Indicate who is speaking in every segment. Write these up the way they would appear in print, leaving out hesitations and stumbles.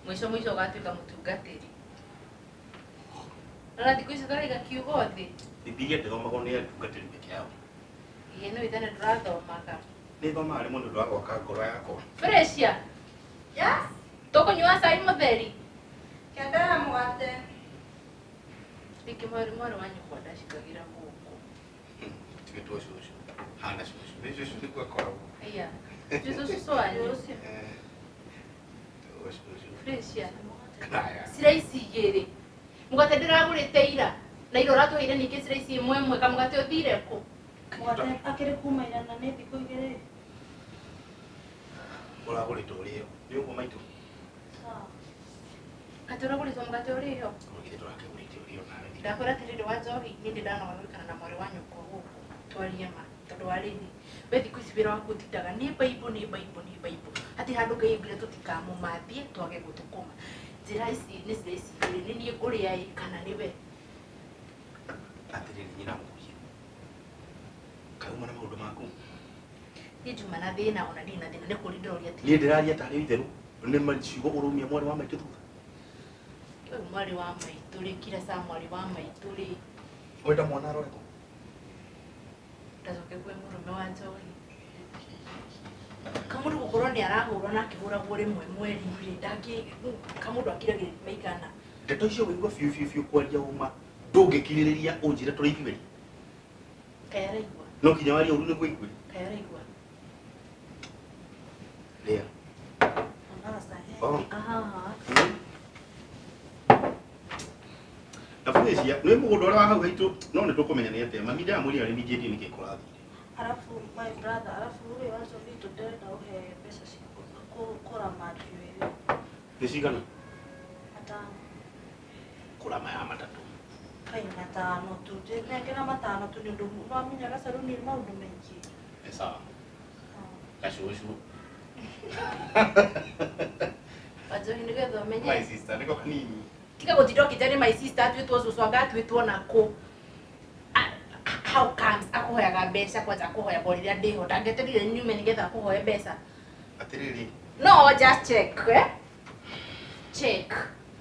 Speaker 1: Mũico mũico ũgatuĩka mũtungatĩri. Rora thikũ ici tũraiga kiugo thĩ.
Speaker 2: Bibilia ndĩthomagwo nĩ atungatĩri peke yao.
Speaker 1: Ĩĩ no ithe nĩ tũrathomaga.
Speaker 2: Nĩ thomaga rĩmwe nĩ ũndũ wa gwaka ngoro yakwa.
Speaker 1: Fresia,
Speaker 3: Yes,
Speaker 1: tũkũnyua cai mũtheri.
Speaker 3: kĩendaga mũgate.
Speaker 1: Rĩngĩ mwarĩ mwarĩ wa nyũkwa ndacikagĩra gũkũ.
Speaker 2: Tigĩtwo cũcũ. Hana cũcũ. Nĩ cũcũ nĩguo akoragwo.
Speaker 1: Aya. Cũcũ cũcũ wanyu.
Speaker 3: Ũcio.
Speaker 2: Eh, cũcũ.
Speaker 1: Fresia.
Speaker 2: Haya.
Speaker 1: Slice igĩrĩ. Mũgate ndĩragũrĩte ira. Na ira ũratũheire ningĩ slice ĩmwe ĩmwe kamũgate ũthire kũ?
Speaker 3: Mũgate akĩrĩ kuma ira na nĩ thikũ igĩrĩ.
Speaker 2: Ũragũrĩte ũrĩo. Nĩ ũguo maitũ.
Speaker 3: Sawa.
Speaker 1: Atĩ ũragũrĩtwo mũgate ũrĩo.
Speaker 2: Githĩ tũrakĩgũrĩte ũrĩo nawe.
Speaker 1: Ndakwĩra atĩrĩrĩ wa njohi niĩ ndĩ ndanoga gũikara na mwarĩ wa nyũkwa gũkũ twarie ma tondũ wa rĩrĩ we thikũ ici wĩra waku ũtindaga nĩ baibũ nĩ baibũ nĩ baibũ atĩ handũ Ngai augire tũtikamũmathie twage gũthũkũma njĩra ici nĩ cira ici igĩrĩ nĩ niĩ ngũrĩa ĩ kana nĩ we.
Speaker 2: Atĩrĩrĩ nyina mũkũrie. Kaĩ uma na maũndũ maku.
Speaker 1: Niĩ njuma na thĩna ona ndirĩ na thĩna nĩ kũũria ndĩroria atĩrĩrĩ.
Speaker 2: Niĩ ndĩraria tarĩ itherũ. Nĩ ma ciugo ũraumia mwarĩ wa maitũ thutha.
Speaker 1: Ũyũ mwarĩ wa maitũ rĩ kira saa mwarĩ wa maitũ rĩ.
Speaker 2: Wenda mwana arore kũ?
Speaker 1: Ndacoke kwĩ mũrũme wa njohi. Kamũndũ gũkorwo nĩ arahũrwo na akĩhũragwo rĩmwe mweri rĩ ndangĩ kamũndũ akiragĩrĩria maigana.
Speaker 2: Ndeto icio wĩigua biũ biũ biũ kwaria ũma ndũngĩkirĩrĩria ũnjĩre tũrĩ ithuerĩ.
Speaker 1: Kaĩ araigua?
Speaker 2: No nginya warie ũru nĩguo aigue.
Speaker 1: Kaĩ araigua?
Speaker 2: Rĩa. Oh.
Speaker 3: Aha.
Speaker 2: Na Felicia, nĩ mũgũnda ũrĩa wa hau haitũ no nĩ tũkũmenya nĩ atĩa. Mami ndamwĩrire arĩmi njĩtie nĩkĩ kũrathire.
Speaker 3: Alafu my brother, alafu ule wa njohi ndĩrenda ũhe mbeca cia kũrama njuĩrĩ.
Speaker 2: Nĩ cigana?
Speaker 3: Matano.
Speaker 2: Kũrama ya matatũ.
Speaker 3: Kai matano tu. Nengera matano tu nĩ ũndũ nĩwamenyaga caruni maũndũ maingĩ.
Speaker 2: Nĩ sawa. Gacũcũ.
Speaker 1: Wanjohi nĩgetha ũmenye.
Speaker 2: My sister, nĩko kanini.
Speaker 1: Tiga gũtinda ũkĩnja nĩ my sister atuĩtwo cũcũ anga atuĩtwo nakũ. How comes akũhoyaga mbeca kwanja akũhoyaga o rĩrĩa ndĩho ndangĩeterire nyume nĩgetha akũhoe mbeca.
Speaker 2: Atĩrĩrĩ.
Speaker 1: No just check eh? Check.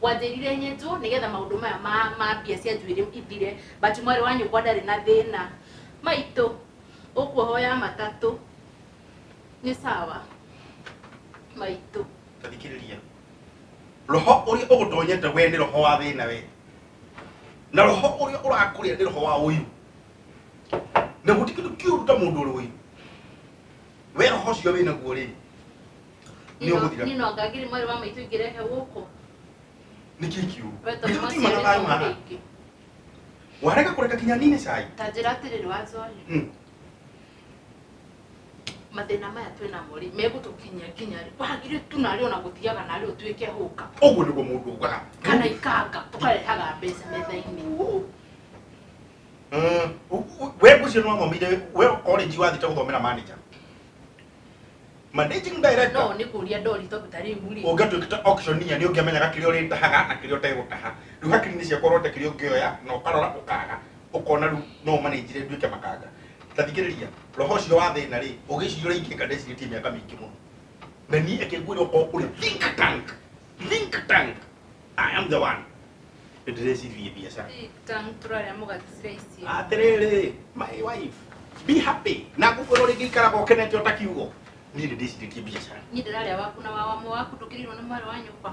Speaker 1: Wanjĩrire nyenjwo nĩgetha maũndũ maya ma ma mbia cia njuĩrĩ ithire but mwarĩ wa nyũkwa ndarĩ na thĩna. Maitũ ũkuohoya matatũ nĩ sawa maitũ.
Speaker 2: Ta thikĩrĩria. Roho ũrĩa ũgũtonyete we nĩ roho wa thĩna we. Na roho ũrĩa ũrakũrĩa nĩ roho wa ũiru. Na gũtirĩ kĩndũ kĩũru ta mũndũ ũrĩ ũiru. We roho ũcio wĩnaguo rĩ, nĩ ũgũthira.
Speaker 1: Niĩ no ngangĩrĩ mwarĩ wa maitũ ingĩrehe gũkũ.
Speaker 2: Nĩ kĩĩ kĩũru?
Speaker 1: We tondũ
Speaker 2: Githĩ tũtiuma na thayũ haha?
Speaker 1: rĩngĩ.
Speaker 2: Warega kũreka kinya nine cai?
Speaker 1: Ta njĩra atĩrĩrĩ wa njohi. Mathĩna maya twĩnamo rĩ megũtũkinyia nginya rĩ wagire tu narĩ ona gũthiaga narĩ ũtuĩke hũka.
Speaker 2: Ũguo nĩguo mũndũ augaga.
Speaker 1: Kana ikanga ũkarehaga mbeca metha-inĩ.
Speaker 2: We ngwĩciria nĩ wathomeire we college wathite gũthomera manager. Managing director.
Speaker 1: No nĩ kũria ndori tondũ ta rĩu rĩ.
Speaker 2: Ũngĩatuĩkĩte auctioneer nĩ ũngĩamenyaga kĩrĩa ũrĩtahaga na kĩrĩa ũtegũtaha. Rĩu hakiri-inĩ ciakwa ũrote kĩrĩa ũngĩoya na ũkarora ũkaga ũkona rĩu no ũmanĩnjire nduĩke makanga. Ta thikĩrĩria, roho ũcio wa thĩna rĩ, ũgĩciria ũrĩa ingĩka ndecirĩtie mĩaka mĩingĩ mũno. Na niĩ reke ngwĩre okorwo kũrĩ think tank, think tank, I am the one. Nĩ ndĩreciririe biacara.
Speaker 1: Think tank tũrarĩa mũgate slice.
Speaker 2: Atĩrĩrĩ, my wife, be happy. Na ngũkwĩra ũrĩa ingĩikaraga ũkenete o ta kiugo. Niĩ nĩ ndĩcirĩtie biacara.
Speaker 1: Niĩ ndĩrarĩa waku na wa wamwe waku ndũkĩrĩirwo nĩ mwarĩ wa nyũkwa.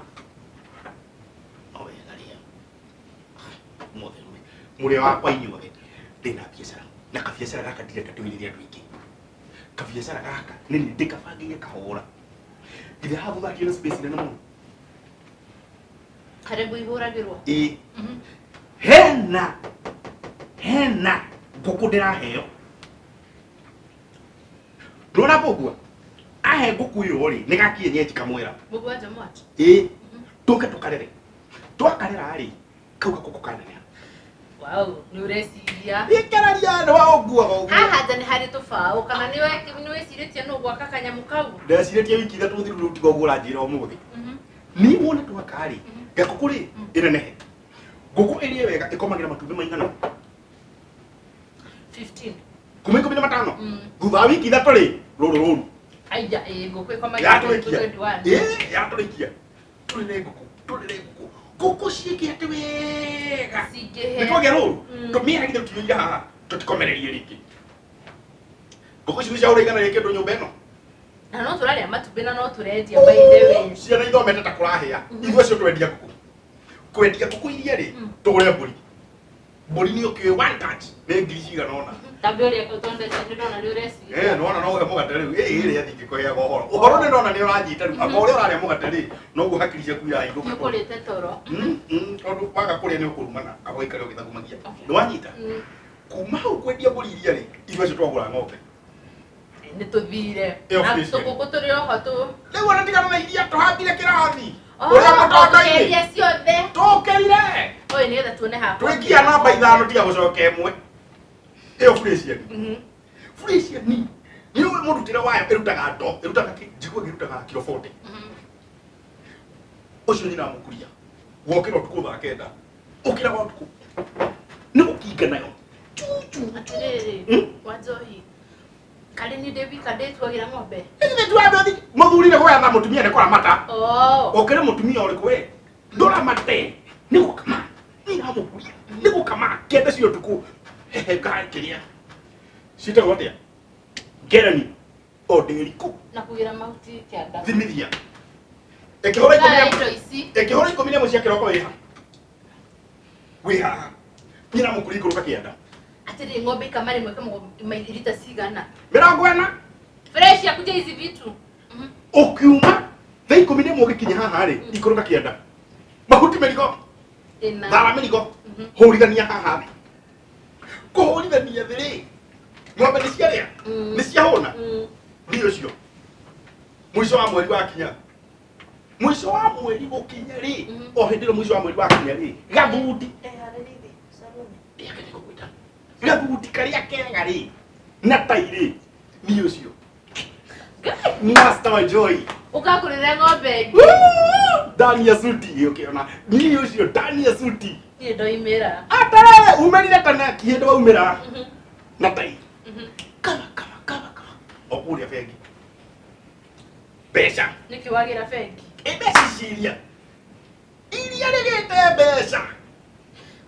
Speaker 2: No wega rĩa. Mũthĩ rĩ, mũrĩ wakwa inyuothe. Ndĩna biacara. Na kabiacara gaka ndirenda ndwĩrĩre andũ aingĩ. Kabiacara gaka nĩ niĩ ndĩkabangĩire kahora. Nginya haha thutha hakĩrĩ na space nene mũno.
Speaker 1: Harĩa nguo ihũragĩrwo.
Speaker 2: Ĩĩ. Hena hena ngũkũ ndĩraheo. Ndũrona mbũgua? Ahe ngũkũ ĩyo rĩ, nĩ gakienyeji kamwera.
Speaker 1: Mbũgua Njamwati.
Speaker 2: Ĩĩ. Tũke tũkarere. Twakarera rĩ, kau gakũkũ kaneneha.
Speaker 1: Wow, nĩ ũreciria.
Speaker 2: Ikararia nĩ wa ũnguaga ũguo.
Speaker 1: Haha nja nĩ harĩ tũbaũ kana nĩ wĩcirĩtie nũ gwaka kanyamũ kau?
Speaker 2: Ndecirĩtie wiki ithatũ thiru rĩu tiga ũguo ũranjĩra ũmũthĩ. Niĩ wone twaka rĩ, gakũkũ rĩ, ĩnenehe. Ngũkũ ĩrĩe wega ĩkomagĩra matumbĩ maigana?
Speaker 1: 15.
Speaker 2: Kuma 15? Thutha wa wiki ithatũ rĩ, rũrũ rũru.
Speaker 1: Aiya, ĩĩ ngũkũ ĩkomagĩra
Speaker 2: Yatũrĩkia.
Speaker 1: 21.
Speaker 2: Ĩĩ, yatũrĩkia. Tũrĩre ngũkũ, tũrĩre ngũkũ. Ngũkũ ciĩke atĩ wega.
Speaker 1: Cingĩhe.
Speaker 2: Nĩ twagĩa rũru.
Speaker 1: Mm.
Speaker 2: Tũmĩera githĩ tũtiũire haha. Tũtikomererie rĩngĩ. Ngũkũ ici nĩ ciahũra igana rĩa kĩndũ nyũmba ĩno.
Speaker 1: Na no tũrarĩa matumbĩ na no tũrendia by the way.
Speaker 2: Ciana ithomete ta kũrahĩa. Ithuĩ acio twendia ngũkũ. Kwendia ngũkũ iria rĩ,
Speaker 1: Mm.
Speaker 2: tũgũre mbũri. Mbũri nĩ ũkĩũĩ one touch nĩ ngiri cigana ũna.
Speaker 1: Tambe ũrĩa tondũ nĩ ndona nĩ ũreciria.
Speaker 2: Eh, nĩwona no ũhe mũgate rĩu. Ĩ ĩrĩa ndingĩkũheaga ũhoro. Ũhoro nĩ ndona nĩ ũranyita rĩu. Anga ũrĩa ũrarĩa mũgate rĩ, noguo hakiri ciaku irahingũka.
Speaker 1: Nĩ ũkũrĩte toro.
Speaker 2: Tondũ waga kũrĩa nĩ ũkũrumana kaba ũikare ũgĩthagumagia.
Speaker 1: Okay.
Speaker 2: Nĩ wanyita?
Speaker 1: Mm.
Speaker 2: Kuma hau kwendia mbũri iria rĩ, ithuĩ acio twagũra ng'ombe.
Speaker 1: Nĩ tũthire.
Speaker 2: Ĩyo
Speaker 1: Na
Speaker 2: fresh.
Speaker 1: tũgũkũ tũrĩ oho tũ.
Speaker 2: Rĩu ona tigana na iria tũhambire kĩrathi.
Speaker 1: Oh,
Speaker 2: Ũrĩa mũtongoinĩ.
Speaker 1: tũkendia ciothe.
Speaker 2: Tũkĩrire.
Speaker 1: Oĩ nĩgetha tuone haha.
Speaker 2: Twĩkia namba ithano tiga gũcoka ĩmwe. Ĩyo Fresian.
Speaker 1: Mhm.
Speaker 2: Fresian nĩ ũĩ mũrutĩre wayo ĩrutaga ndo, ĩrutaga kĩ? Njigua ĩrutaga kiro 40.
Speaker 1: Mhm.
Speaker 2: Ũcio nyina mũkuria. Wokĩra ũtukũ thaa kenda. Ũkĩraga ũtukũ. Nĩ gũkinga nayo. Chu chu chu.
Speaker 1: Atĩrĩrĩ,
Speaker 2: Mm.
Speaker 1: Wanjohi. Karĩ niĩ ndĩ wika ndĩtuagĩra ng'ombe.
Speaker 2: Nĩ tuambe mũthuri nĩ gwetha mũtumia nĩ kũramata.
Speaker 1: Oh.
Speaker 2: Ũkĩrĩ mũtumia ũrĩkũ we? Ndũramate. Nĩ gũkama. Nyina mũkuria. Nĩ gũkama kenda cia ũtukũ. Hehe kĩrĩa. Ciĩtagwo atĩa? Ngerani. O ndĩrikũ.
Speaker 1: Na kũgĩra mahuti kĩanda.
Speaker 2: Thimithia. Ĩkĩhũra ikũmi
Speaker 1: Thaya
Speaker 2: na
Speaker 1: indo ici.
Speaker 2: ĩkĩhũra 11 cia kĩroko wĩha. Wĩ haha. Nyina mũkuria ikũrũka kĩanda.
Speaker 1: Atĩrĩrĩ, ng'ombe ikama rĩmwe ĩkamagwo rita cigana?
Speaker 2: 40.
Speaker 1: Fresh ya kuja hizi vitu. Mhm.
Speaker 2: Ũkiuma thaa 11 ũgĩkinya haha rĩ, ikũrũka kĩanda. Mahuti mĩrigo.
Speaker 1: Ĩna.
Speaker 2: Thara mĩrigo.
Speaker 1: Mhm.
Speaker 2: Hũrithania haha thĩ. Kũhũrithania thĩ rĩ, ng'ombe nĩ ciarĩa?
Speaker 1: Mm.
Speaker 2: Nĩ ciahũna?
Speaker 1: Mm.
Speaker 2: Niĩ ũcio. Mũico wa mweri wakinya. Mũico wa mweri gũkinya rĩ,
Speaker 1: Mhm.
Speaker 2: o hĩndĩ ĩyo mũico wa mweri wakinya rĩ, gathundi.
Speaker 3: Eharĩrĩirie saluni.
Speaker 2: Rĩake nĩ ngũkwĩta. Gathundi karĩa kega rĩ, na tai rĩ, niĩ ũcio. Master wa Joy.
Speaker 1: Ũkangũrĩra ng'ombe ĩngĩ.
Speaker 2: Woo! Ndani ya suti ũkĩona. Niĩ ũcio ndani ya suti.
Speaker 1: Niĩ ndoimĩra.
Speaker 2: Atare umĩrire kana kĩhĩndĩ waumĩra
Speaker 1: Mhm.
Speaker 2: na tai.
Speaker 1: Mhm.
Speaker 2: Kaba kaba kaba kaba. O kũrĩa bengi. Mbeca.
Speaker 1: Nĩkĩ wagĩra bengi?
Speaker 2: Ĩ mbeca ici iria. Iria rĩgĩte mbeca.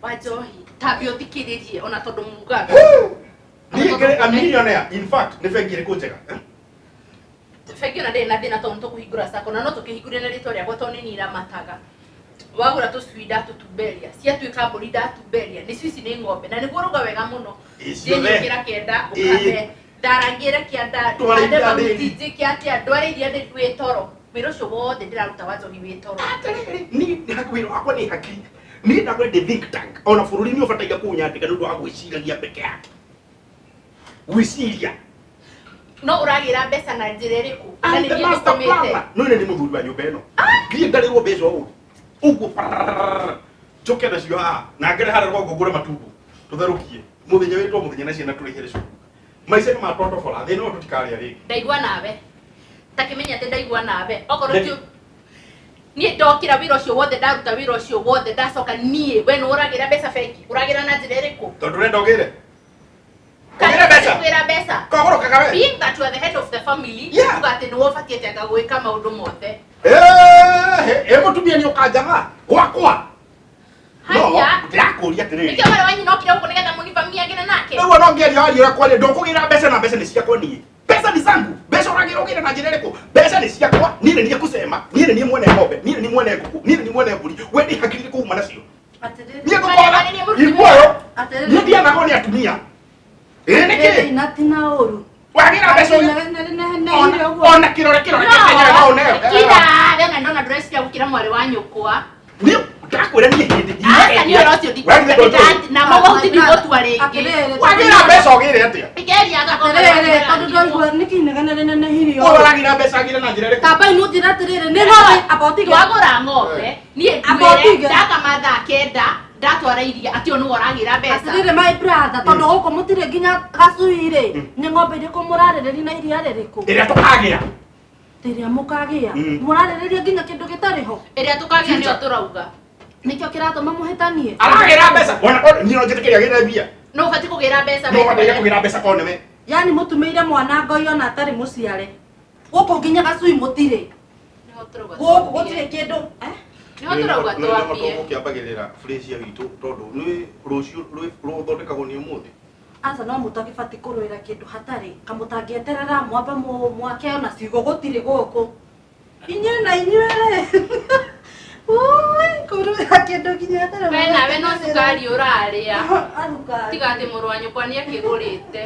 Speaker 1: Wanjohi, tambe ũthikĩrĩrie ona tondũ mugaga.
Speaker 2: Niĩ ngĩrĩ a millionaire. In fact, nĩ bengi ĩrĩkũ njega? Eh?
Speaker 1: Bengi ona ndĩrĩ na thĩna tondũ nĩtũkũhingũra sacco na no tũkĩhingũre na rĩtwa rĩakwa tondũ nĩ niĩ iramataga. Wagũra tũcui ndatumberia, ciatuĩka mbũri ndatumberia, nĩcio ici nĩ ng'ombe na nĩguo ũrauga wega mũno.
Speaker 2: Ĩ ciothe.
Speaker 1: Ndĩnyũkĩra kĩenda
Speaker 2: Ĩ.
Speaker 1: ũkame tharangĩre kĩanda
Speaker 2: Ndware
Speaker 1: hande
Speaker 2: iria
Speaker 1: mahuti
Speaker 2: ndĩri.
Speaker 1: njĩke atĩa ndware iria ndĩri wĩ toro wĩra ũcio wothe ndĩraruta wa njohi wĩ toro.
Speaker 2: Atĩrĩrĩ, niĩ nĩ wĩra wakwa nĩ hakiri. Niĩ ndakwĩra ndĩ think tank. Ona bũrũri nĩ ũbataire kũnyandĩka nĩ ũndũ wa gwĩciragia peke yake. Gwĩciria.
Speaker 1: No ũragĩra mbeca na njĩra ĩrĩkũ? Na
Speaker 2: I'm
Speaker 1: nĩ
Speaker 2: the
Speaker 1: niĩ
Speaker 2: master
Speaker 1: ngũtũmĩte.
Speaker 2: planner. No nĩ mũthuri wa nyũmba ĩno. Nginya ndarĩrwo mbeca ũũ. Ũguo parararara. Njoke nacio haha. Na ngere harĩa rũgongo ngũre matumbo. Tũtherũkie. Mũthenya wĩtwo mũthenya na ciana tũrĩhĩre cukuru. Maica nĩ matotobora. Thĩna ũyũ tũtikarĩa rĩngĩ.
Speaker 1: Ndaigua nawe. Takĩmenya atĩ ndaigua nawe. Okorwo
Speaker 2: Nĩ-
Speaker 1: ti niĩ ndokĩra wĩra ũcio wothe ndaruta wĩra ũcio wothe ndacoka niĩ we nĩ ũragĩra mbeca bengi ũragĩra na njĩra ĩrĩkũ?
Speaker 2: Tondũ ũrenda ũgĩre. Ũgĩre mbeca.
Speaker 1: Ũgĩra mbeca.
Speaker 2: Kogũrũkaga we.
Speaker 1: Being that you are the head of the family,
Speaker 2: Yeah.
Speaker 1: uga atĩ nĩwe ũbatiĩ atĩ gwĩka maũndũ mothe.
Speaker 2: Ĩ mũtumia nĩ ũkanjaga gwakwa. No,
Speaker 1: Haya.
Speaker 2: ndĩrakũria atĩrĩrĩ.
Speaker 1: Nĩkĩo mwarĩ wa nyina okire gũkũ nĩgetha mũnivamiagĩre nake.
Speaker 2: Rĩu ona ũngĩaria waria ũrĩa kwaria ndũkũgĩra mbeca na mbeca nĩ ciakwa niĩ. Mbeca ni zangu. Mbeca ũragĩra ũgĩre na njĩra ĩrĩkũ? Mbeca nĩ ciakwa. Niĩ nĩ niĩ kusema. Niĩ nĩ niĩ mwene ng'ombe. Niĩ nĩ niĩ mwene ngũkũ. Niĩ nĩ niĩ mwene mbũri. We nĩ hakiri irĩkũ uma nacio?
Speaker 3: Atĩrĩrĩ.
Speaker 2: Niĩ ngũkora.
Speaker 1: Marĩa nĩ mũruti
Speaker 2: Igua ũyũ.
Speaker 3: Atĩrĩrĩ.
Speaker 2: Niĩ ndiathagwo nĩ atumia. Ĩ nĩkĩ?
Speaker 3: Na ti na ũru.
Speaker 2: Wagĩra mbeca ũgĩ- ona kĩrore kĩrore kĩenyewe no ũneo.
Speaker 1: Kira, we ona ndona ndũreciria gũkĩra mwarĩ wa nyũkwa.
Speaker 2: Niĩ ndakwĩra niĩ hĩndĩ
Speaker 1: Aca nĩ ũhoro ũcio
Speaker 2: Wagĩra
Speaker 1: ndikũenda na mahuti ndigũtua rĩngĩ.
Speaker 2: Wagĩra mbeca ũgĩre atĩa?
Speaker 1: Ikeriaga
Speaker 3: Atĩrĩrĩ, tondũ ndaigua nĩkĩ inegene rĩnenehirie
Speaker 2: Ũyũ
Speaker 3: ũũ?
Speaker 2: aragĩra mbeca agĩre na njĩra ĩrĩkũ?
Speaker 3: Tamba inũnjĩre atĩrĩrĩ, nĩ ng'ombe amba ũtige.
Speaker 1: Twagũra ng'ombe niĩ
Speaker 3: Amba
Speaker 1: nduĩre
Speaker 3: ũtige.
Speaker 1: ndakama thaa kenda ndatwara iria atĩ ũyũ nĩwe ũragĩra mbeca.
Speaker 3: Atĩrĩrĩ my brother, tondũ gũkũ mũtirĩ nginya gacui rĩ, nĩ ng'ombe irĩkũ mũrarĩrĩria na iria rĩrĩkũ?
Speaker 2: Ĩrĩa tũkagĩa.
Speaker 3: Rĩrĩa mũkagĩa,
Speaker 2: Mm.
Speaker 3: mũrarĩrĩria nginya kĩndũ gĩtarĩ ho.
Speaker 1: Ĩrĩa tũkagĩa nĩyo tũrauga.
Speaker 3: Nĩkĩo kĩratũma mũhĩtanie.
Speaker 2: Aragĩra mbeca. Ona niĩ no njĩtĩkĩre agĩre mbia.
Speaker 1: No ũbatiĩ kũgĩra mbeca
Speaker 2: No ũbataire kũgĩra mbeca korwo nĩwe.
Speaker 3: Yaani mũtumĩire mwana ngoi ona atarĩ mũciare. Gũkũ nginya gacui mũtirĩ.
Speaker 1: Nĩho tũrauga
Speaker 3: Gũkũ
Speaker 1: twambie.
Speaker 3: gũtirĩ kĩndũ, eh?
Speaker 1: Nĩho tũrauga twambie.
Speaker 2: Tũgũkĩambagĩrĩra fresh witũ tondũ nĩ rũciũ rũthondekagwo nĩ ũmũthĩ.
Speaker 3: Aca, no mũtagĩbati kũrũĩra kĩndũ hatarĩ kamũtangĩeterera mwambe mwake ona ciugo gũtirĩ gũkũ inyuĩ na inyuĩ rĩ. Ui, kũrũĩra kĩndũ nginya hatarĩ.
Speaker 1: We nawe no cukari ũrarĩa.
Speaker 3: Athukari.
Speaker 1: Tiga atĩ mũrũ wa nyũkwa nĩ akĩgũrĩte.